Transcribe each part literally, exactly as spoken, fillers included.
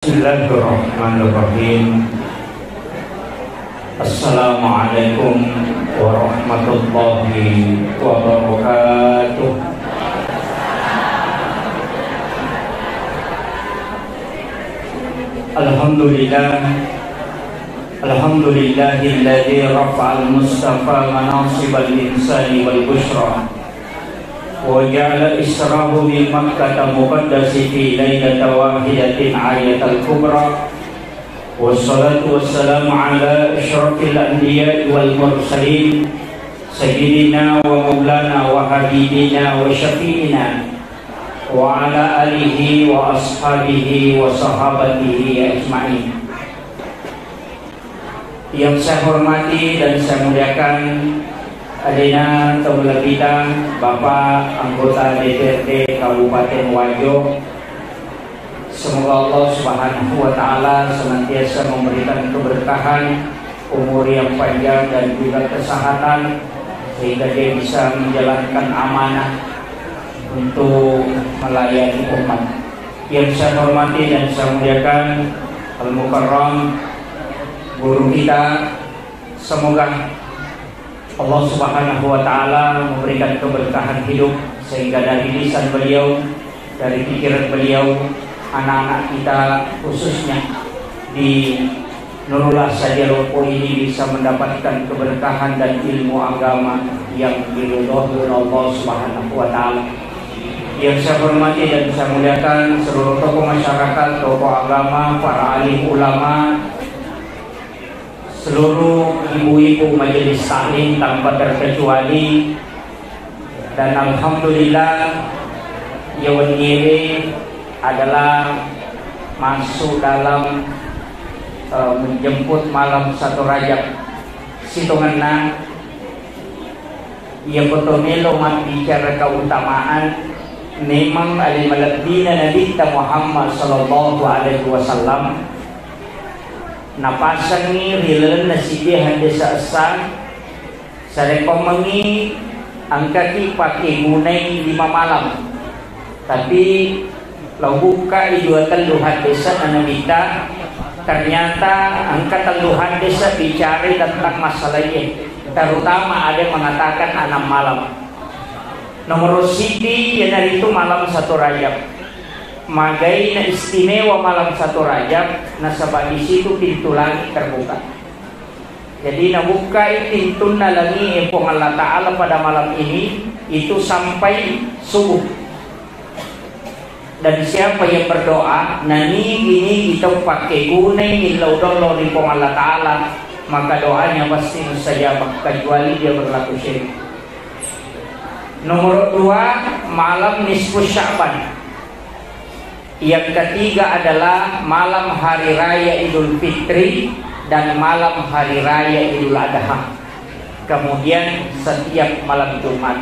Bismillahirrahmanirrahim. Assalamualaikum warahmatullahi wabarakatuh. Alhamdulillah. Alhamdulillahilladzi rafa'al mustafa manasibal insani wal busyra. Wa ja'ala israhu min Makkata muqaddasi fi lailata wahidatin ayatal kubra. Wassalatu wassalamu ala asyrafil anbiya'i wal mursalin, sayyidina wa maulana wa habibina wa syafi'ina wa ala alihi wa ashabihi wa sahabatihi ajma'in. Yang saya hormati dan saya muliakan, alena tau malebbita, Bapak Anggota D P R D Kabupaten Wajo. Semoga Allah Subhanahu wa Ta'ala senantiasa memberikan keberkahan, umur yang panjang, dan juga kesehatan, sehingga dia bisa menjalankan amanah untuk melayani umat. Yang saya hormati dan saya muliakan, Al-Mukarram, guru kita, semoga Allah Subhanahu wa Ta'ala memberikan keberkahan hidup, sehingga dari lisan beliau, dari pikiran beliau, anak-anak kita, khususnya di Nurullah Sadia Loppo ini, bisa mendapatkan keberkahan dan ilmu agama yang diridhoi oleh Allah Subhanahu wa Ta'ala. Yang saya hormati dan saya muliakan seluruh tokoh masyarakat, tokoh agama, para alim ulama, seluruh ibu-ibu majelis taklim tanpa terkecuali, dan alhamdulillah, iya wennié adalah masuk dalam, eh, menjemput malam satu Rajab. Sitongenna, iya koto melo mabbicara keutamaan, memang ale malebbina Nabitta Muhammad sallallahu alaihi wasallam, napasengngi ri lalenna siddi haddesa essa, sarekkoammengngi engkaki pakkegunai lima malam. Tapi lao bukkai dua tellu haddesa Nabitta, ternyata engka tellu haddesa bicara tentang masalah ini, terutama ada mengatakan enam malam. Nomor siddi iyanaritu malam satu Rajab. Magaina istimewa malam satu Rajab, nasaba di situ pintu langit terbuka. Jadi nabukkai pintunna langi e Puang Allah Ta'ala pada malam ini itu sampai subuh. Dan siapa yang berdoa, nanigi-nigi tau pakkegunai millau dollo ri Puang Allah Ta'ala, maka doanya pasti mustajabah, kecuali dia berlaku syirik. Nomor dua, malam nisfu Sya'ban. Yang ketiga adalah malam hari raya Idul Fitri dan malam hari raya Idul Adha. Kemudian setiap malam Jumat.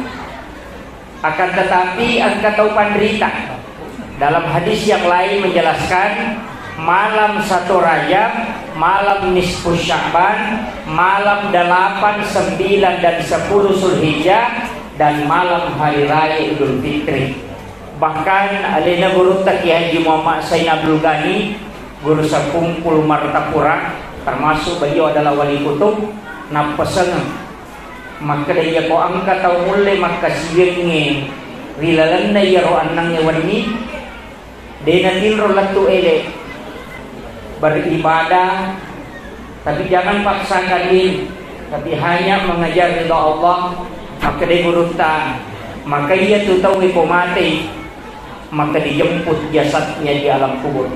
Akan tetapi, engka tau panrita. Dalam hadis yang lain menjelaskan, malam satu Rajab, malam nisfu Sya'ban, malam delapan, sembilan, dan sepuluh Zulhijjah, dan malam hari raya Idul Fitri. Bahkan alena gurutta Kiai Haji Muhammad Sain Abdul Ghani, guru Sapungkul Martapura, termasuk beliau adalah wali kutub, nappesengeng makkeda, iyako engka tau mulle makkasiwiangnge ri lalenna iyaro ennengnge wenni, de natinro lettu ele beribadah, tapi jangan paksakan diri, tapi hanya mengejar ridha Allah. Makkeda gurutta, maka iya tu tau ko matei, maka dijemput jasadnya di alam kubur.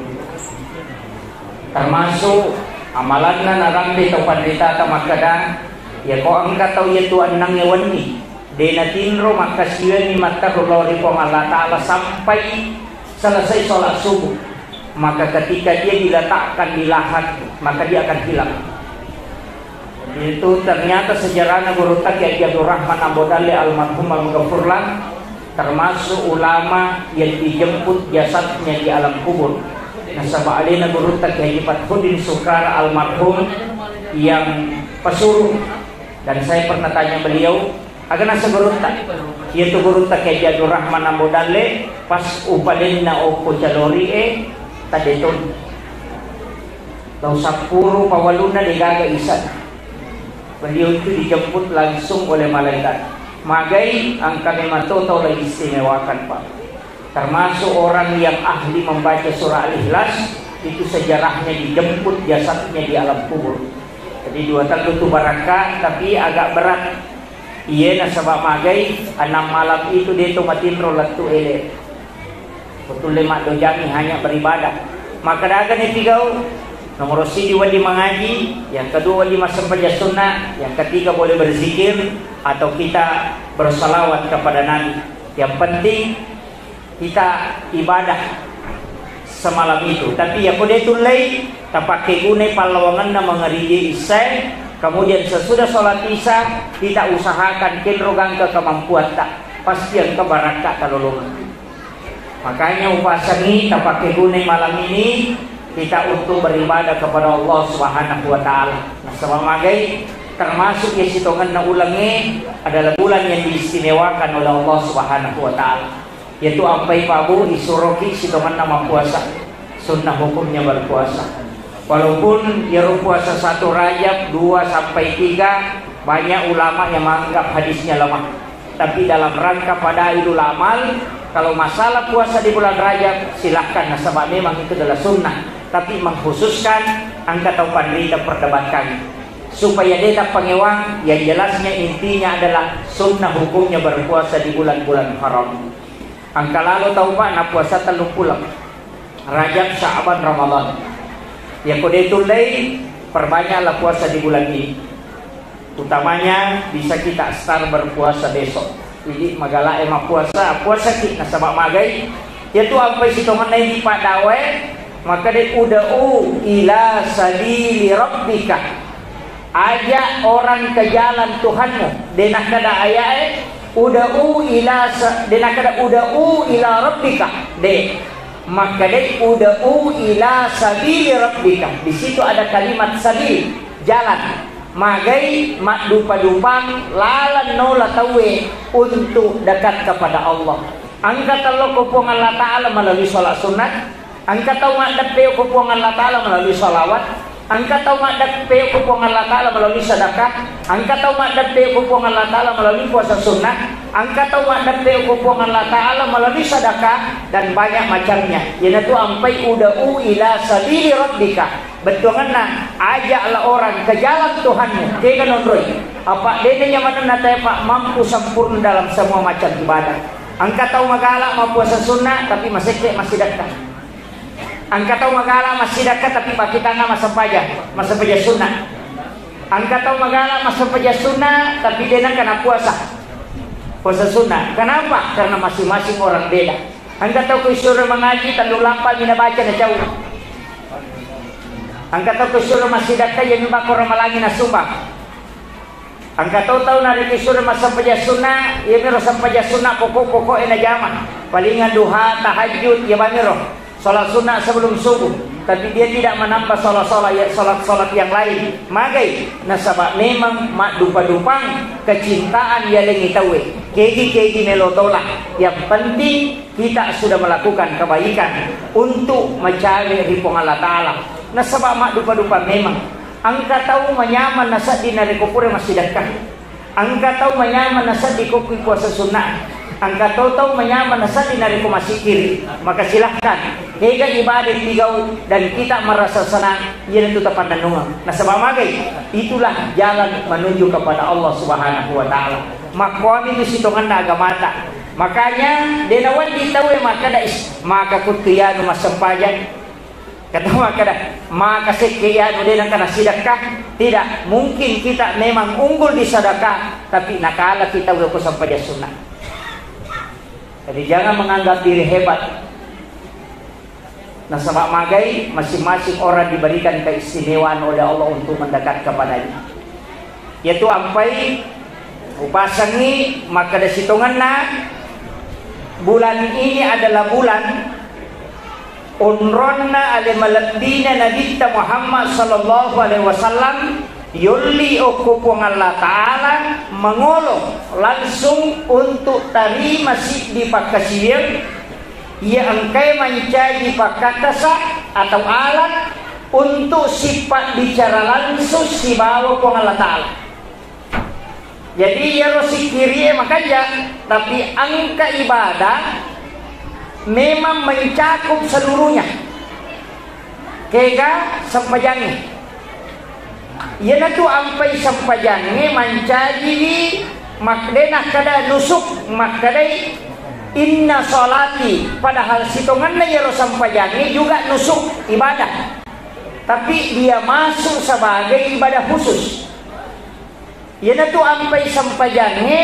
Termasuk amalanna narampe tau panritata makkeda, iyako engka tau iya tu ennengnge wenni, de natinro makkasiwiangngi matteru lao ri Puang Allah Ta'ala sampai selesai sholat subuh, maka ketika dia diletakkan di lahat, maka dia akan hilang. Itu ternyata sejarahnya gurutta Kiai Haji Abdul Rahman Ambo Dalle almarhum, Al-Ghafurlah, termasuk ulama yang dijemput jasadnya di alam kubur. Nasaba alena gurutta Kiai Haji Fathuddin Sukara almarhum yang pesuruh, dan saya pernah tanya beliau, aga naseng gurutta? Iya tu gurutta Kiai Haji Abdul Rahman Ambo Dalle, pas upalenna okko calori e, tadetun. Tau sappuru pawalunna degaga isa. Beliau itu dijemput langsung oleh malaikat. Magai engka memang to tau lagi istimewakan, Pak. Termasuk orang yang ahli membaca surah Al-Ikhlas, itu sejarahnya dijemput jasadnya di alam kubur. Jadi dua tellu tu barakka, tapi agak berat. Iye nasaba magai, enam malam itu dia tu matinro lettu ele. Betul le maddojangi hanya beribadah. Maka daga ni pigau, nomor siji wali mengaji, yang kedua wali massempajang sunnah, yang ketiga boleh berzikir atau kita bersalawat kepada Nabi. Yang penting kita ibadah semalam itu. Tapi ya kode tullei, tapakke gunai pallawangenna mengerijai isya, kemudian sesudah sholat isya kita usahakan kenro gangka kemampuatta, pasti engka barakka talolongan. Makanya upasangi tapakke gunai malam ini kita untuk beribadah kepada Allah Subhanahu wa Ta'ala. Nasaba magai, termasuk ya sitongenna ulengnge adalah bulan yang diistimewakan oleh Allah Subhanahu wa Ta'ala. Yaitu ampai pabu isuroki sitongenna mappuasa, sunnah hukumnya berpuasa. Walaupun iyaro puasa satu Rajab, dua sampai tiga, banyak ulama yang menganggap hadisnya lemah. Tapi dalam rangka fadailul amal, kalau masalah puasa di bulan Rajab, silahkan, nasaba memang itu adalah sunnah. Tapi mengkhususkan engka tau panrita perdebatkan. Supaya deta pangewang, yang jelasnya intinya adalah sunnah hukumnya berpuasa di bulan-bulan haram. Engka lalo tau, Pak, na puasa tellung puleng. Rajab, Sya'ban, Ramadan. Ya kode tullei, perbanyaklah puasa di bulan ini. Utamanya bisa kita start berpuasa besok. Jadi magala e mappuasa, puasa ki nasaba magai. Ya tu ampai sitongenna ini padawe, maka de uda'u ila sabili rabbika. Ajak orang ke jalan Tuhanmu. De nakkeda ayae, uda'u ila sa-, de nakkeda uda'u ila rabbika. De. Makkedai uda'u ila sabili rabbika. Di situ ada kalimat sabil, jalan. Magai maddupa-dupang lalan nola tauwe untuk dekat kepada Allah. Engka tello ko Puang Allah Ta'ala melalui sholat sunnah. Engka tau maddeppe ko Puang Allah Ta'ala melalui sholawat. Engka tau maddeppe ko Puang Allah Ta'ala melalui sedekah. Engka tau maddeppe ko Puang Allah Ta'ala melalui puasa sunnah. Engka tau maddeppe ko Puang Allah Ta'ala melalui sedekah dan banyak macamnya. Iyanatu ampai uda'u ila sabili rabbika. Bettuangenna, ajaklah orang ke jalan Tuhanmu. Kega nonroi. Apa dena nyamanenna tae, Pak, mampu sempurna dalam semua macam ibadah. Engka tau magala mappuasa sunnah tapi masekke massidekka. Engka tau magala massidekka tapi pakkitangnga massempajang, massempajang sunnah. Engka tau magala massempajang sunnah tapi de nengka napuasa. Puasa sunnah. Kenapa? Karena masing-masing orang beda. Engka tau ku isuro mangaji tellu lappa mi nabaca nacau. Engka tau ku isuro massidekka iya mi makkoro malangi nasumbang. Engka to tau narekko isuro massempajang sunnah, iyamiro sempajang sunnah pokok-pokok e najama. Palingan duha, tahajud, iya bamiro. Sholat sunnah sebelum subuh. Tapi dia tidak menambah sholat-sholat, ya, sholat-sholat yang lain. Magai, nasaba memang maddupa-dupang kecintaan yalengi tauwe. Kegi-kegi melo tola. Yang penting kita sudah melakukan kebaikan untuk mencawe ri Puang Allah Ta'ala. Nasaba maddupa-dupa memang. Engka tau manyameng nasedding narekko pura massidekka. Engka tau manyameng nasedding ko kui puasa sunnah. Engka tau tau manyameng nasedding narekko massikkiri. Maka silahkan, kega ibadah tigau dan kita merasa senang, iyanatu tapannennungeng. Nasaba magai, itulah jalan menuju kepada Allah Subhanahu wa Ta'ala. Makkuami tu sitongenna agamata. Makanya, de nawedding tauwe makkeda, "Is, maka kuttu iyanu massempajang." Kata makkeda, maka sekke iyanu de nengka nassidekka. Tidak, mungkin kita memang unggul di sedekah, tapi nakala kita ko sempajang sunnah. Jadi jangan menganggap diri hebat. Nasaba magai, masing-masing orang diberikan keistimewaan oleh Allah untuk mendekat kepadanya. Yaitu ampai upasangi makkeda sitongenna, bulan ini adalah bulan onronna ale malebbina Nabitta Muhammad sallallahu alaihi wasallam, yolli okko Puang Allah Ta'ala mangolo langsung untuk tarima siddi pakkasiwiang iya engkae mancaji pakkakkasa atau alat untuk sipabbicara langsung sibawa Puang Allah Ta'ala. Jadi, iyaro sikkiri'e makanja, tapi engka ibadah memang mencakup seluruhnya. Kega sempajangnge. Iyanatu ampai sempajangnge mancajiwi mak-, de nakkeda nusuk, makkedai, "Inna sholati," padahal sitongenna iyaro sempajangnge juga nusuk, ibadah. Tapi dia masuk sebagai ibadah khusus. Iyanatu ampai sempajangnge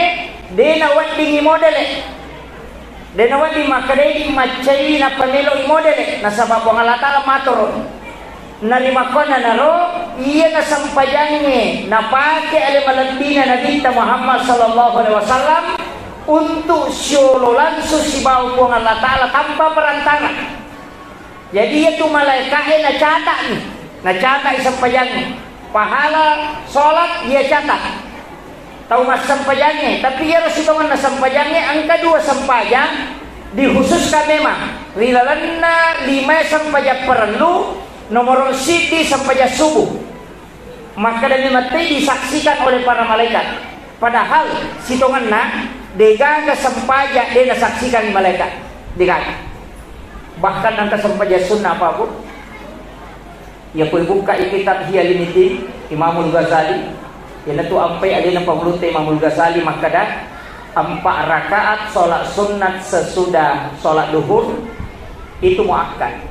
de naweddingi modele. De nawedding makkedai maccai nappa melo'i modele, nasaba Puang Allah Ta'ala matoro. Narimakkuannanaro, iyana sempajangnge napake ale malebbina Nabitta Muhammad sallallahu alaihi wasallam untuk siolo langsung sibawa Puang Allah Ta'ala tanpa perantara. Jadi, iyatu malaeka'e nacata'ni, nacata'i sempajangnge. Pahala sholat iya catat. Tau massempajangnge, tapi iyaro sitongenna sempajangnge engka dua sempajang dikhususkan memang. Ri lalenna limae sempajang parellu, nomoro siddi sempajang subuh. Makkeda memang te disaksikan oleh para malaikat. Padahal sitongenna degaga sempajang de nasaksikan malaikat. Degaga. Bahkan engka sempajang sunnah apa, Bu? Iya ko ibukkai kitab Ihya Ulumuddin, Imamul Ghazali, iyanatu ampai alena pangulutta Imamul Ghazali makkeda, empat rakaat sholat sunnat sesudah sholat duhur itu muakkad,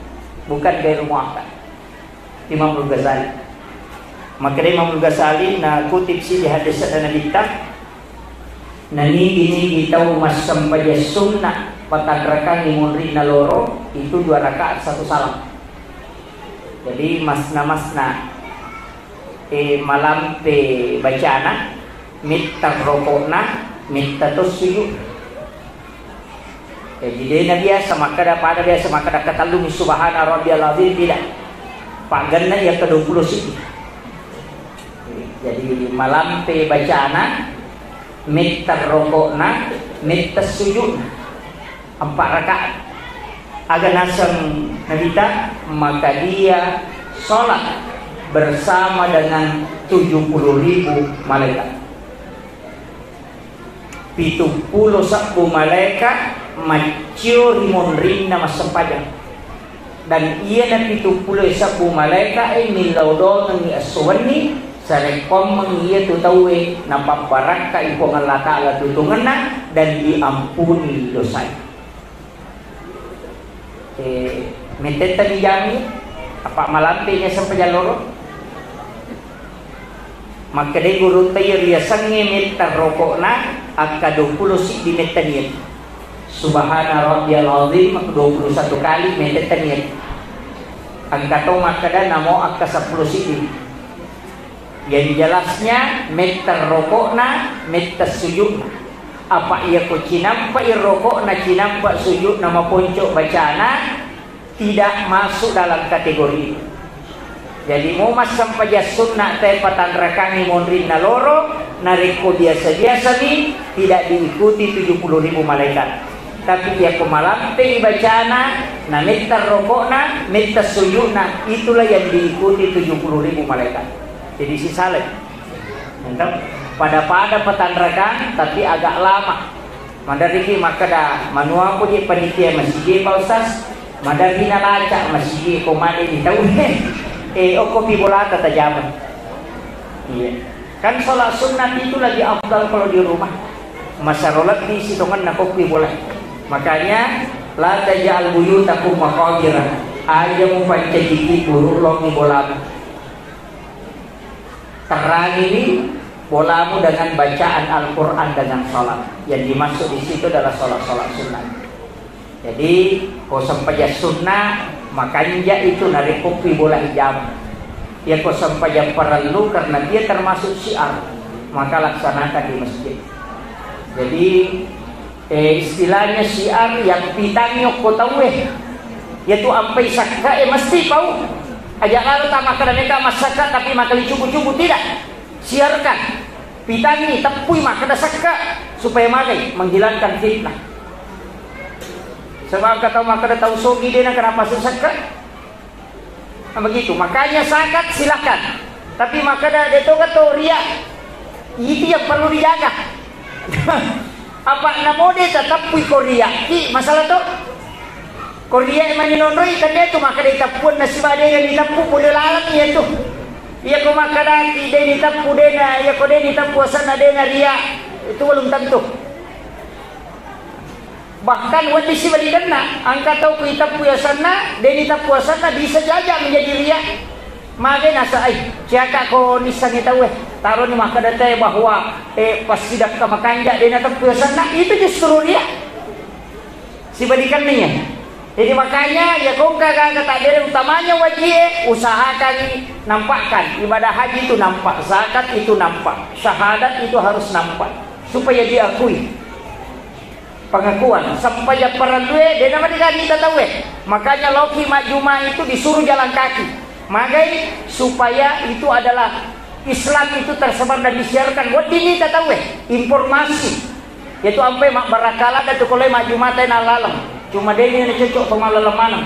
bukan gairu muakkad. Imamul Ghazali. Makkeda Imamul Ghazali, nakutip siddi hadis Nabitta, nanigi-nigi tau massempajang sunnah patanrakangi munrinna loro, itu dua rakaat satu salam. Jadi masna-masna, eh, malampe bacana, mitta rokokna, mitta to sujud. Jadi, de nabiasa makkeda, pada biasa makkeda katellumi subhana rabbiyal azim, tidak. Paggenna iya ke dua puluh siji. Jadi, malampe bacana, metta rokokna, metta sujudna. Empat rakaat. Aga naseng Nabitta, maka dia sholat bersama dengan tujuh puluh ribu malaikat. Pitu pulo sebbu malaeka maccio ri monrinna massempajang. Dan iyana pitu pulo sebbu malaeka e millau dongengngi esso wenni, sarekkoammeng iyatu tauwe napabbarakkai Puang Allah Ta'ala tutungenna dan diampuni dosae. Eh, mettetta dijami, apa malampe nya sempajang loro? Makkedai gurutta, iya riasengnge metta rokokna, akka dua puluh siddi metta niat. Subhana rabbiyal azim, dua puluh satu kali mettetta niat. Engka to makkeda namo akka seppulo siddi. Yang jelasnya, metta rokokna, metta sujudna. Apa iya ko cinampai rokokna, cinampa sujudna, maponco bacana, tidak masuk dalam kategori itu. Jadi, mau massempajang sunna te patanrakangi monrinna loro, narekko biasa-biasa mi, tidak diikuti tujuh puluh ribu malaikat. Tapi iya ko malampe bacana, na metta rokokna, metta sujudna, itulah yang diikuti tujuh puluh ribu malaikat. Jadi sisalai. Entah, pada-pada patanrakang, tapi agak lama. Maderriki makkeda, manuapo je panitia masigi, Pak Ustaz? Maderri nalaca masigi ko made di tau. Eh, okko pi bolata tajama. Iya. Kan sholat sunat itu lebih afdal kalau di rumah. Masaro lebbi sitongenna kokki bola. Makanya, la taj'al buyutakum maqabira. Aja mupancajiki buru longi bolamu. Terangi bolamu dengan bacaan Al-Quran, dengan sholat. Yang dimaksud di situ adalah sholat-sholat sunnah. Jadi, ko sempajang sunna, makanja itu narekko pi bola hijau. Ya, ko sempajang parellu karena dia termasuk syiar, maka laksanakan di masjid. Jadi, eh, istilahnya syiar yang pitangi okko tauwe. Yaitu ampai sakka, eh, mesti pau. Aja lalu tak makan mereka masak tapi makan cubu-cubu, tidak. Siarkan. Pitangi, teppui makkeda sekka supaya magai, menghilangkan fitnah. Sebab kata makkeda tau sogi dena kenapa sesekka? Nah, begitu. Makanya zakat silahkan. Tapi makkeda de' to kato ria. Itu yang perlu dijaga. Apa namo de' tateppui ko ria. Ki masalah to. Ko ria mani nonroi kan de' tu makkeda iteppuang nasiba de' diteppu pole laleng iya tu. Iya ko makkeda ki de' diteppu de' na, iya ko de' diteppu asanna de' na ria. Itu belum tentu. Bahkan wedding sibalikanna, engka tau ku iteppu asanna, de' diteppu asanna, bisa jaja menjadi ria. Magai nasa ai, ciaka ko nissengi tauwe, taroni makkeda te bahwa, eh, passidakka makanja de' nateppu asanna, itu justru ria. Sibalikanna iya. Jadi makanya, ya ko engka gaga takdere utamanya wajie, usahakan nampakkan ibadah haji itu nampak, zakat itu nampak, syahadat itu harus nampak supaya diakui. Pengakuan, sempajang parellue, de' namadega nita tauwe. Makanya loki majjuma itu disuruh jalan kaki. Magai supaya itu adalah Islam itu tersebar dan disiarkan. Wedding nita tauwe, informasi. Yaitu ampe mabbarakala dan tu kolai majjuma tai nalaleng. Cuma de' ni cocok to malaleng maneng.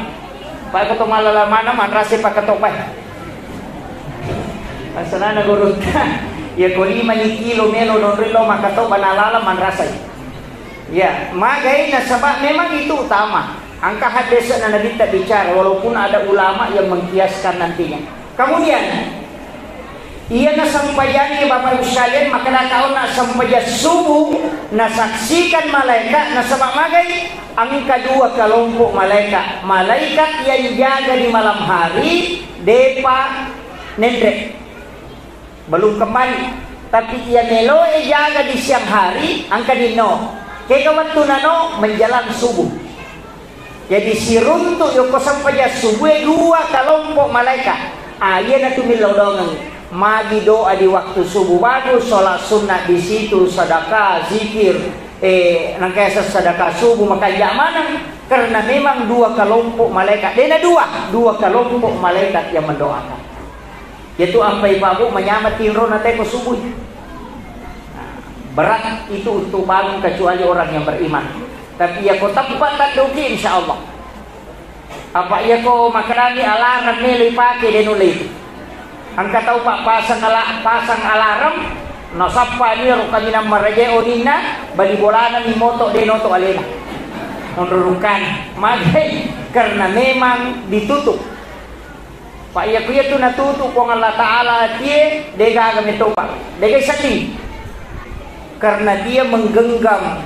Pak ko to malaleng maneng, manrasa pak ketopai. Masalahna guru. Ya ko lima ni kilo melo nonroi lo makkatoba nalaleng manrasai. Ya, magai nasaba memang itu utama. Engka hadis na Nabi tak bicara, walaupun ada ulama yang mengkiaskan nantinya. Kemudian, iya nasempajangi Bapak Ibu sekalian, makkeda tau nasempaja subuh, nasaksikan malaikat, nasaba magai engka dua kelompok malaikat. Malaikat yang jaga di malam hari, de'pa nenre. Belum kembali. Tapi iya meloe jaga di siang hari, engka dinno. Kega wettunna no, menjelang subuh. Jadi siruntu yokko sempajang subuh e dua kelompok malaikat. Ah, iya natu millau doangeng. Magi doa di waktu subuh bagus, sholat sunnah di situ, sedekah, zikir, eh, nangkasa sedekah subuh, makanja maneng. Karena memang dua kelompok malaikat. Dena dua, dua kelompok malaikat yang mendoakan. Yaitu ampai Pak Bu manyameng tinro na teko subuh. Nah, berat itu untuk bangun kecuali orang yang beriman. Tapi ya ko tempat tak doki insya Allah. Apa ya ko makanani alarm melo ipake de nulle itu. Engka tau Pak pasang ala-, pasang alarm, nasappa ni ro kaminang maraja oninna, bali bolana mi moto de noto alena. Onrorungkan. Magai karena memang ditutup. Pak, iya ku iya tu natutu Puang Allah Ta'ala tie, degaga metopa, degai sedding. Karena dia menggenggam,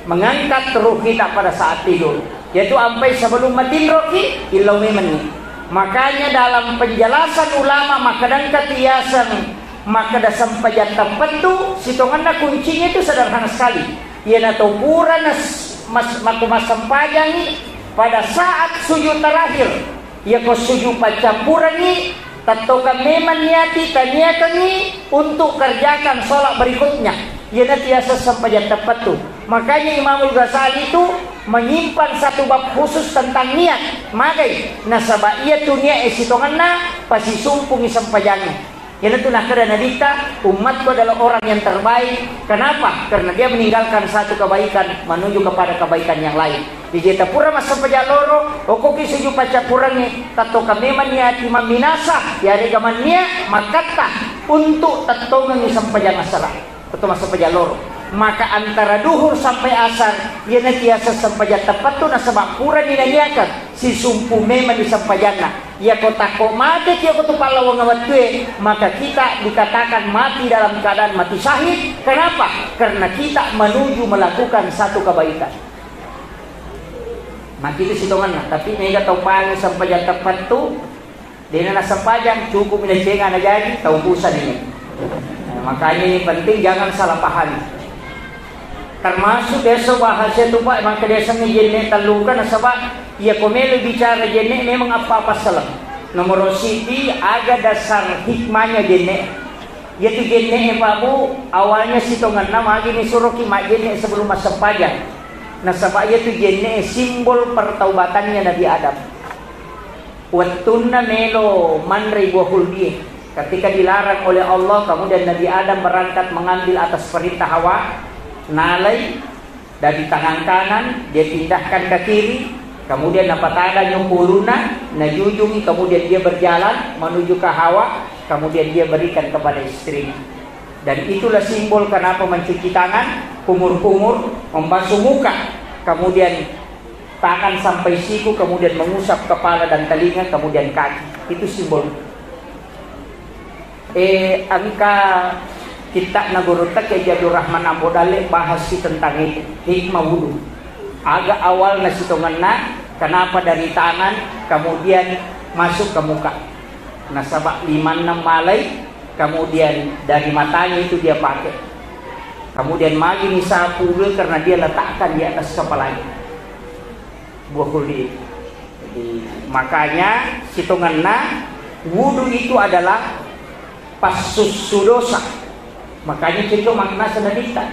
mengangkat ruh kita pada saat tidur. Yaitu ampai sebelum matinroki, illau memenni. Makanya dalam penjelasan ulama, makkadangka tiaseng, makkada sempajang teppettu, sitonganna kuncinya itu sederhana sekali. Iya nato pura nas-, mas-, makku massempajangi pada saat sujud terakhir. Yako sujud paccappurengngi, tettokang memang niati taniakengngi untuk kerjakan sholat berikutnya. Iyanatu yaseng sempajang teppettu. Makanya Imamul Ghazali itu menyimpan satu bab khusus tentang niat. Magai, nasaba iya tu niat e sitongenna, pasisumpungi sempajangnge. Iyanatu nakkeda Nabitta, "Umatku adalah orang yang terbaik." Kenapa? Karena dia meninggalkan satu kebaikan menuju kepada kebaikan yang lain. Jaji tapura massempajang loro, okkoki sujud paccappurengnge, tettokang memang niati mamminasa, yarega mannia makkatta untuk tettongengi sempajang asara atau massempajang loro. Maka antara duhur sampai asar, iyanatu yaseng sempajang teppettu nasaba purani naniakeng, sisumpu memang ni sempajanna. Yako takko mate ki yako tu pallawang wettue, maka kita dikatakan mati dalam keadaan mati syahid. Kenapa? Karena kita menuju melakukan satu kebaikan. Mati itu sitonganna, tapi mega tau pangi sempajang teppettu, dena nasempajang, cukup mi nacenga najaji, tau busa ini. Nah, makanya ini penting, jangan salah pahami. Termasuk biasa bahasa itu, Pak, emang kebiasaan jenne telluka, nasaba iya ko melo bicara jenne memang apa-apa salah. Nomor siji, aga dasar hikmahnya jenne. Yaitu jenne, Pak Bu, awalnya sitonganna magi ni suruh ki majenne sebelum massempajang. Nasaba yaitu jenne simbol pertaubatannya Nabi Adam. Wettunna melo manrei buah huldie, ketika dilarang oleh Allah, kemudian Nabi Adam berangkat mengambil atas perintah Hawa, nalai dari tangan kanan, dia pindahkan ke kiri, Kemudian napatadang nyo ulunna, najujungi, kemudian dia berjalan menuju ke Hawa, kemudian dia berikan kepada istrinya. Dan itulah simbol kenapa mencuci tangan, kumur-kumur, membasuh muka, kemudian tangan sampai siku, kemudian mengusap kepala dan telinga, kemudian kaki. Itu simbol. Eh, engka kitta'na Gurutta Kiai Haji Abdul Rahman Ambo Dalle bahas si tentang itu, hikmah wudu. Aga awalna sitongenna, kenapa dari tangan, kemudian masuk ke muka. Nasaba limanna malai, kemudian dari matanya itu dia pakai. Kemudian magi ni sapu karena dia letakkan di atas kepalanya. Buah kuldi. Jadi, makanya sitongenna wudu itu adalah passussu dosa. Makanya cocok makna senadita.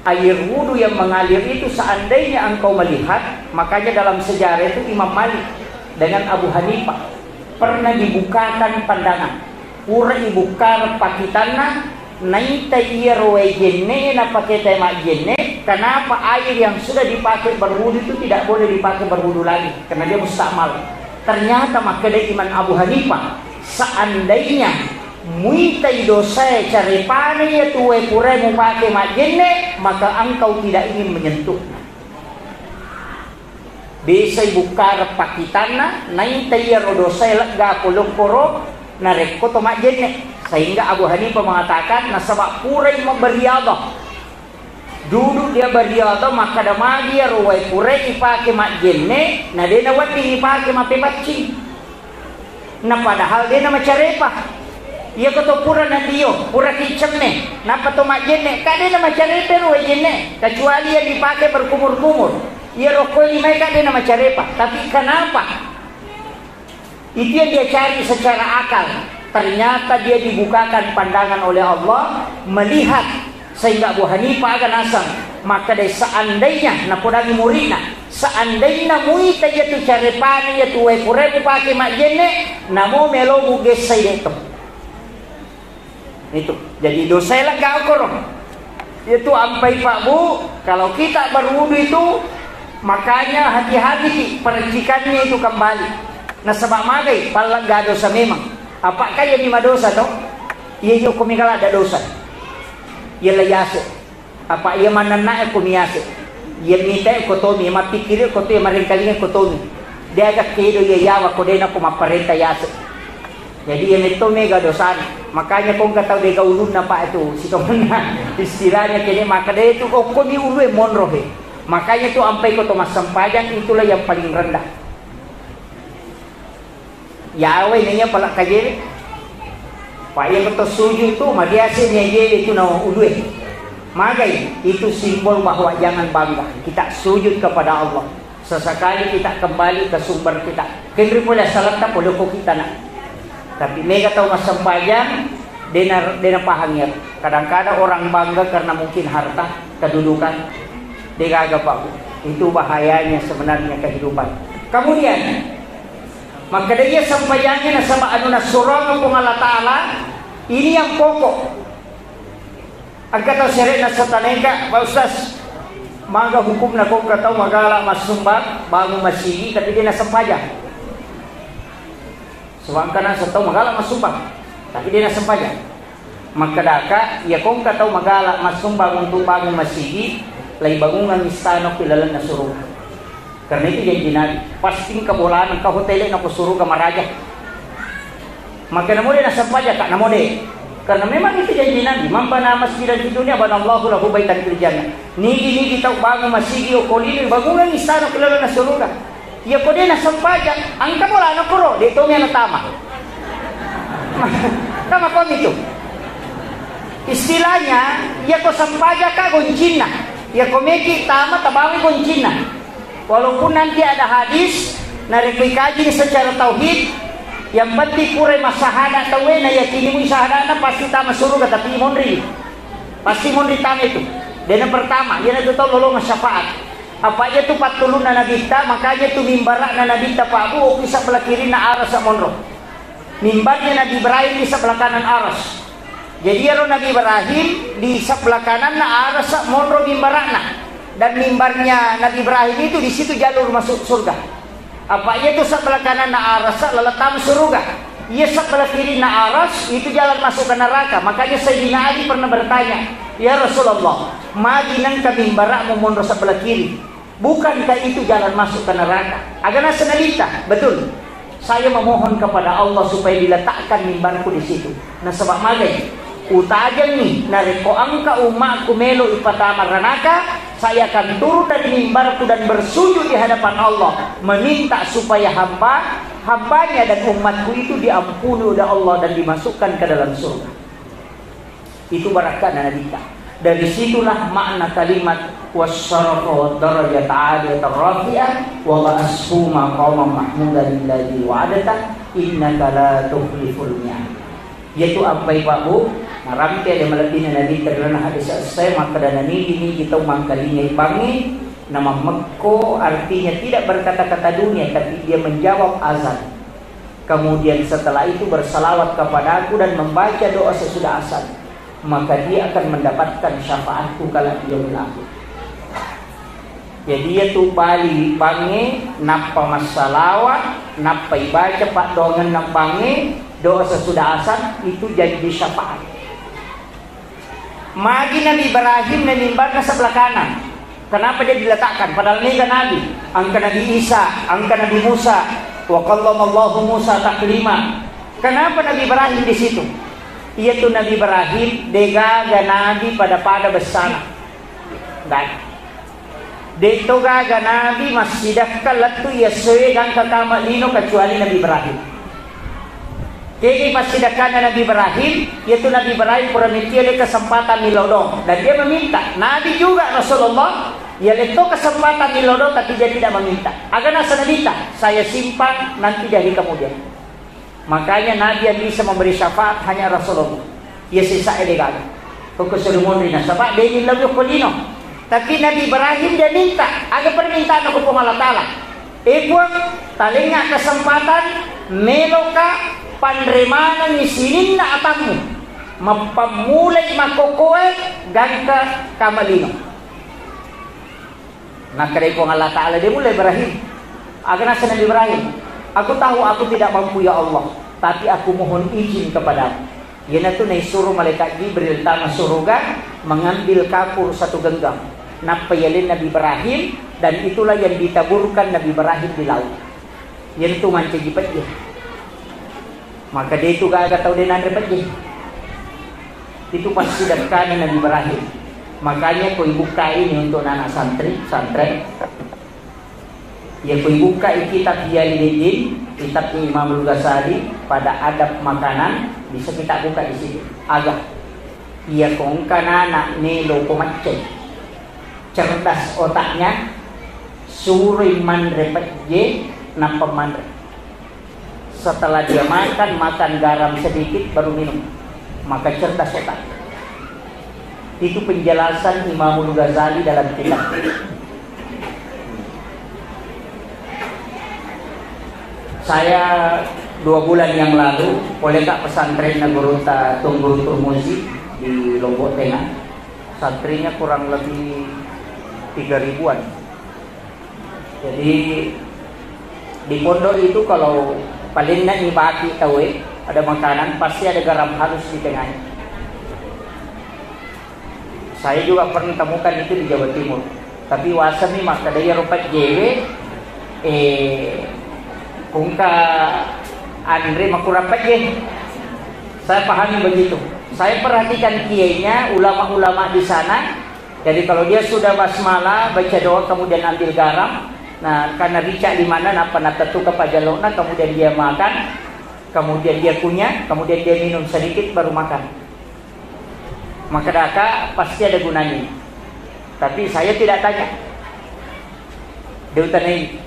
Air wudu yang mengalir itu seandainya engkau melihat, makanya dalam sejarah itu Imam Malik dengan Abu Hanifah pernah dibukakan pandangan. Pura ibukkareng pakitanna, naita iyaro wae jenne napake tae majjenne, kenapa air yang sudah dipakai berwudu itu tidak boleh dipakai berwudu lagi? Karena dia mustamal. Ternyata makkeda Imam Abu Hanifah, seandainya muitai dosae carepana iya tu wae purae mupake majjenne, maka engkau tidak ingin menyentuhnya. Biasai bukkareng pakitanna, naita iyaro dosae legga pole okkoro narekko to majjenne. Sehingga Abu Hanifah mengatakan, nasaba purai maberiadah. Duduk dia beriadah, makkeda magi iyaro wae purai ipake majjenne, na de nawedding ipake mappepaccing. Na padahal de namacarepa. Iyako to pura nadio, pura kiccemme, nappa to majjenne, ka de namacarepa ro wae jenne, kecuali yang dipakai berkumur-kumur. Iyaro koi limae ka de namacarepa. Tapi kenapa? Itu yang dia cari secara akal. Ternyata dia dibukakan pandangan oleh Allah, melihat. Sehingga Abu Hanifah aga naseng, makkeda seandainya, napodangi muridna, seandainya muita iyatu carepana iyatu wae purae mupake majjenne, namo melo mugessai de'to. Itu. Jadi dosae legga okkoro. Itu ampai Pak Bu, kalau kita berwudu itu, makanya hati-hati ki percikannya itu kembali. Nasaba magai, pallegga dosa memang. Apa kaya ni madosa to? Iya, iya, ko migala ada dosa. Iya, la yase. Apa iya manenna ko mi yase. Iya mita ko tomi, mappikiri ko to, marengkalinga ko tomi. De aga kedo iya yawa ko dena ko mapparenta yase. Jadi iya metto mega dosana. Makanya ko engka tau dega ulunna Pak itu, sitongenna. Istilahnya kene maka de itu okko mi ulue monro he. Makanya tu ampai ko to massempajang itulah yang paling rendah. Yawai naiya pala kajele. Pa iya ko to sujud tu, magiase ni ajele tu na ulue. Magai, itu simbol bahwa jangan bangga. Kita sujud kepada Allah. Sesekali kita kembali ke sumber kita. Kenri pole saletta pole ko kita na. Tapi mega tau massempajang, dena, dena pahang ya. Kadang-kadang orang bangga karena mungkin harta, kedudukan. Degaga Pak Bu. Itu bahayanya sebenarnya kehidupan. Kemudian, Makkeda iya sempajangnge nasaba anu nassurongeng Puang Allah Ta'ala, ini yang pokok. Engka tau syaratna setaneka, Pak Ustaz, maga hukumna ko engka tau magala massumbang, bangun masigi, tapi de nasempajang. Sebab engka naseng tau magala massumbang, tapi de nasempajang. Makkedaka, iya ko engka tau magala massumbang untuk bangun masigi, laibangungang istana ku ilalenna suruga. Karena itu janji Nabi, pasti engka bolana, engka hotele na ko suruga maraja. Maka namo de nasempajang ka, namo de. Karena memang itu janji Nabi, "Man bana masjidan fid dunya banallahu lahu baitan fil jannah." Nigi-nigi tau bangun masigi okko lino, bangungang istana ku ilalenna suruga. Iya ko de nasempajang, engka bolana koro, de tomi ana tama. Tama komi tu. Istilahnya, iya ko sempajang ka goncinna. Iya ko meki tama tabawi goncinna. Walaupun nanti ada hadis, narekko ikaji secara tauhid, yang penting pura massahada tauwe, na yakini mu sahadana pasti tama suruga, tapi monri. Pasti monri tama itu. Dan yang pertama, iyanatu tau lolongang syafaat. Apa iya tu pattulunna Nabitta, makanya tu mimbara'na Nabitta Pak Bu, okko sebelah kirinna arasa monro. Mimbarnya Nabi Ibrahim di sebelah kanan aras. Jadi iyaro Nabi Ibrahim di sebelah kananna arasa monro mimbara'na. Dan mimbarnya Nabi Ibrahim itu di situ jalur masuk surga. Apa iya tu sebelah kanan na aras, lalatang suruga. Iya sebelah kiri na aras, itu jalan masuk ke neraka. Makanya Sayyidina Ali pernah bertanya, "Ya Rasulullah, magi nengka mimbarakmu monro sebelah kiri? Bukankah itu jalan masuk ke neraka?" Agana senalita, betul. Saya memohon kepada Allah supaya diletakkan mimbarku di situ. Nasaba magai, utajengngi, narekko engka ummakku melo ipatama ranaka, saya akan turun dari mimbarku dan bersujud di hadapan Allah, meminta supaya hamba, hambanya dan umatku itu diampuni oleh Allah dan dimasukkan ke dalam surga. Itu barakkana Nabitta. Dari situlah makna kalimat wassarafa wad darajat aliyatan rafi'ah wa ba'ashu maqaman mahmudan alladzi wa'adta innaka la tukhliful mi'ad. Iyatu ampai Pak Bu, narampe de malebbina Nabitta ri lalenna hadis essai makkeda nanigi-nigi tau mangkalingai bangnge, namammekko, artinya tidak berkata-kata dunia, tapi dia menjawab azan. Kemudian setelah itu bersalawat kepadaku dan membaca doa sesudah azan, maka dia akan mendapatkan syafaatku kala yaumil akhir. Jadi, iya tu bali bangnge, nappa massalawat, nappa ibaca paddoangenna bangnge, doa sesudah azan, itu janji syafaat. Magi Nabi Ibrahim na mimbarna sebelah kanan. Kenapa dia diletakkan? Padahal mega Nabi. Engka Nabi Isa, engka Nabi Musa. Wa kallamallahu Musa taklima. Kenapa Nabi Ibrahim di situ? Iya tu Nabi Ibrahim, degaga Nabi pada-pada bessana. Nggak ada. De'to gaga nabi massidakka lettu iya essoe gangka kama lino kecuali Nabi Ibrahim. Kegi passidakkanna Nabi Ibrahim, yaitu Nabi Ibrahim pura metti ale kesempatan milodong dan dia meminta. Nabi juga Rasulullah, ya letto kesempatan milodong tapi dia tidak meminta. Agana senalita, saya simpan nanti di hari kemudian. Makanya Nabi yang bisa memberi syafaat hanya Rasulullah. Iya sisa'e degaga. Koko suruh munri nasaba de'ni lebih kolino. Tapi Nabi Ibrahim dia minta, aga permintaan ko Puang Allah Ta'ala. Eh Puang, talenga kesempatan meloka panremanengi sininna atammu. Mappammulai makokoe gangka kamalino. Nakkedai Puang Allah Ta'ala, dia mulai Ibrahim. Aga naseng Nabi Ibrahim, "Aku tahu aku tidak mampu, ya Allah, tapi aku mohon izin kepadamu." Iyanatu naisuro malaikat Jibril tama suruga mengambil kapur satu genggam. Nappa yaleng Nabi Ibrahim, dan itulah yang ditaburkan Nabi Ibrahim di laut. Iyanatu mancaji pejje. Maka de tu gaga tau de nanre pejje. Itu pasti dekkana Nabi Ibrahim. Makanya ko ibukka ini untuk anak santri, santren. Ya ko ibukka kitab Ihya Ulumiddin, kitab Imam Al-Ghazali pada adab makanan, bisa kita buka di situ. Aga. Iya ko engka anak melo ko maccai. Cerdas otaknya, suroi manre pejje, nappa manre. Setelah dia makan, makan garam sedikit, baru minum. Maka cerdas otak. Itu penjelasan Imamul Ghazali dalam kitab. Saya dua bulan yang lalu, oleh Kak pesantren Gurutta Tungguru Turmuzi di Lombok Tengah. Santrinya kurang lebih tiga ribuan. Jadi, di pondok itu kalau paling nggak nyibaki tahu, eh, ada makanan, pasti ada garam halus di tengahnya. Saya juga pernah temukan itu di Jawa Timur. Tapi wasami makkeda iyaro pejjewe, eh, kungka anre makurang pejje. Saya pahami begitu. Saya perhatikan kiainya, ulama-ulama di sana. Jadi kalau dia sudah basmalah, baca doa, kemudian ambil garam, nah, karena rica di mana, napa natettu ke pajalokna, kemudian dia makan, kemudian dia kunyah, kemudian dia minum sedikit, baru makan. Maka daka pasti ada gunanya. Tapi saya tidak tanya. Dia utana ini.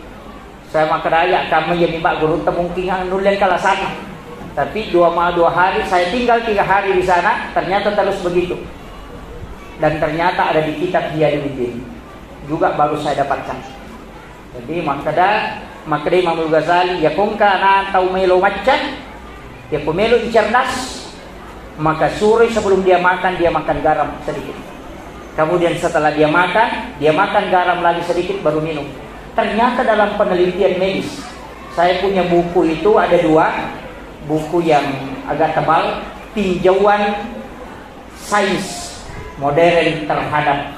Saya makkeda, "Iya, kamu jadi Pak Guru, mungkin nulle kalasanna." Tapi dua ma-, dua hari, saya tinggal tiga hari di sana, ternyata terus begitu. Dan ternyata ada di kitab Ihya Ulumiddin. Juga baru saya dapatkan. Jadi makkeda, makkeda Imam Ghazali, ya kongka na tau melo macca, ya ko melo i cerdas, maka suroi sebelum dia makan, dia makan garam sedikit. Kemudian setelah dia makan, dia makan garam lagi sedikit baru minum. Ternyata dalam penelitian medis, Saya punya buku itu ada dua, buku yang agak tebal, tinjauan sains modern terhadap